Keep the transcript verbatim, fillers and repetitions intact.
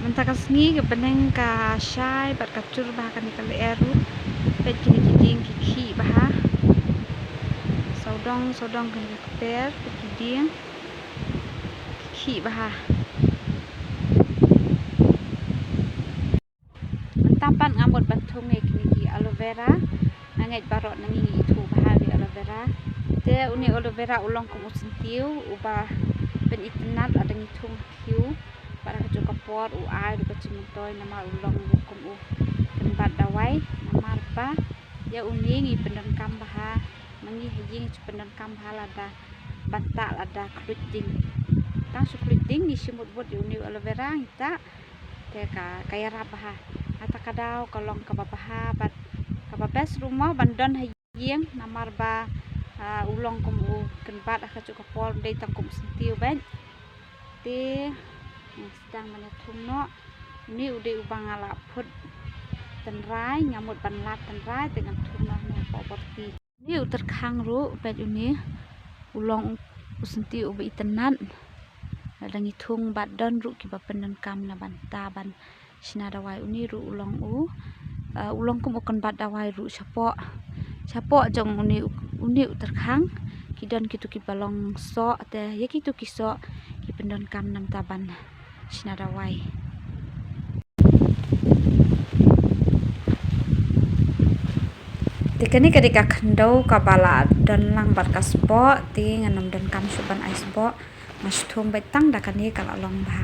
Mynta ka sngi ka bneng ka shai bad ka jur bha ha kane ka lyer ruh. Peit kine ki dieng ki khih bha. Sawdong sawdong kane ka kper, peit ki dieng ki khih bha. Mynta pat nga mut ban thung ïa kine ki aloe vera. Nga ngeit baroh na ngi ngi ithuh bha ïa aloe vera. Te une aloe vera u long kum u syntiew uba pynitynnad lada ngi thung ha khiew. Bad ha kajuh ka por u ai ruh ka jingmyntoi namar u long ruh kum u kynbat dawai. Namar ba ïa une ngi pyndonkam bha, ma ngi ha ïing ngi ju pyndonkam bha lada ban tah lada khluit ding. Tang shu khluit ding ngi shim mut mut ïa une u aloe vera ngi tah. Te ka, ka ïarap bha. Kata ka daw ka long kaba bha bad kaba best ruh mo ban don ha ïing namar ba, ah, u long kum u kynbat ha kajuh ka por, ym dei tang kum u syntiew beit. Te nga sdang ban ïa thung noh. Une u dei uba nga la phut tynrai, nga mut ban lap tynrai te ngan thung noh ne hapoh por ti. Une u tyrkhang ruh peit une u long u syntiew uba itynnad. Lada ngi thung bad don ruh kiba pyndonkam na bynta ban shna dawai, une ruh u long u, ah, u long kum u kynbat dawai ruh shapoh. Shapoh jong une u, une u tyrkhang ki don kitu kiba long soh, te ïa kitu ki soh ki pyndonkam na bynta ban shna dawai. Te kane ka dei ka khyndew kaba la don lang bad ka spah, te ngan ym donkam shuh ban ai spah, nga shu thung beit tang da kane ka la long bha.